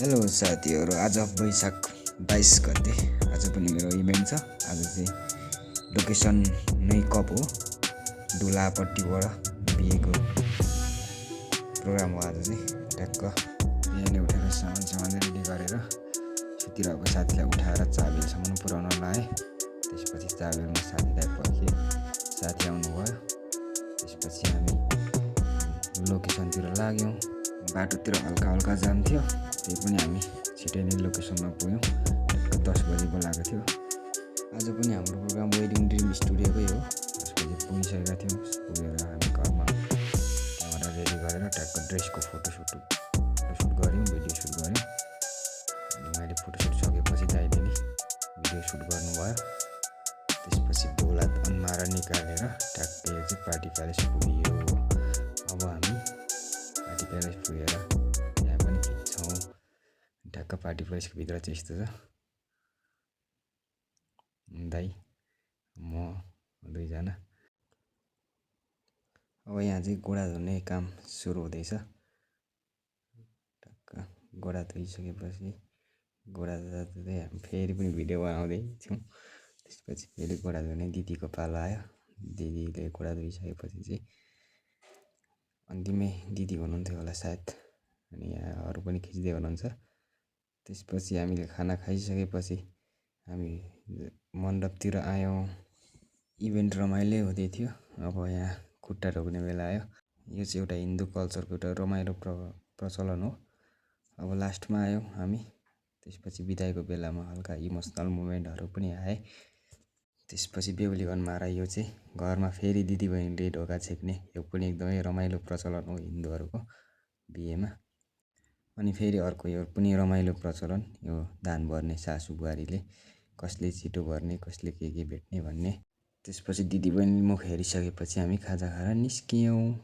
Hello साथीहरू, आज वैशाख 22 गते आज पनि मेरो इभेन्ट छ। आज चाहिँ लोकेसन नै कप हो, डुलापट्टिबाट बिहेको प्रोग्राम हो। आज चाहिँ ट्याक्क बिहानै उठेर सामान रेडी गरेर सुतिरहेको साथीलाई उठाएर चाबेलसम्म पुर्याउन लाएँ। त्यसपछि चाबेलमा साथीलाई पर्खेँ, साथी आउनुभयो। त्यसपछि हामी लोकेसनतिर लाग्यौँ। बाटोतिर हल्का हल्का जाम थियो, त्यही पनि हामी छिटै नै लोकेसनमा पुग्यौँ। 10 बजी बोलाएको थियो। आज पनि हाम्रो प्रोग्राम वेडिङ ड्रिम स्टुडियोकै हो। 10 बजी पुगिसकेका थियौँ। पुगेर हामी घरमा क्यामेरा रेडी गरेर ट्याक्क ड्रेसको फोटोसुट गऱ्यौँ, भिडियो सुट गऱ्यौँ। अनि मैले फोटोसुट सकेपछि दाइले नि भिडियो सुट गर्नुभयो। त्यसपछि बेहुला अन्मारा निकालेर ट्याक्क यो चाहिँ पार्टी प्यालेस पुग्यो। अब हामी पार्टी प्यालेस पुगेर यहाँ पनि खिच्छौँ। ट्याक्क पार्टी प्यालेसको भित्र चाहिँ यस्तो छ। दाइ, म, दुईजना। अब यहाँ चाहिँ गोडा धुने काम सुरु हुँदैछ। ट्याक्क गोडा धोइसकेपछि गोडा धुँदै हामी फेरि पनि भिडियो बनाउँदै थियौँ। त्यसपछि फेरि गोडा धुने दिदीको पालो आयो। दिदीले गोडा धोइसकेपछि चाहिँ अन्तिमै दिदी हुनुहुन्थ्यो होला सायद, अनि यहाँ अरू पनि खिच्दै हुनुहुन्छ। त्यसपछि हामीले खाना खाइसकेपछि हामी मण्डपतिर आयौँ। इभेन्ट रमाइलो हुँदै थियो। अब यहाँ खुट्टा ढोग्ने बेला आयो। यो चाहिँ एउटा हिन्दू कल्चरको एउटा रमाइलो प्रचलन हो। अब लास्टमा आयौँ हामी। त्यसपछि बिदाईको बेलामा हल्का इमोसनल मोमेन्टहरू पनि आए। त्यसपछि बेहुली अन्मारा, यो चाहिँ घरमा फेरि दिदीबहिनीले ढोका छेक्ने, यो पनि एकदमै रमाइलो प्रचलन हो हिन्दूहरूको बिहेमा। अनि फेरि अर्को यो पनि रमाइलो प्रचलन, यो दान भर्ने, सासू बुहारीले कसले छिटो भर्ने, कसले के भेट्ने भन्ने। त्यसपछि दिदीबहिनी मुख हेरिसकेपछि हामी खाजा खाएर निस्कियौँ।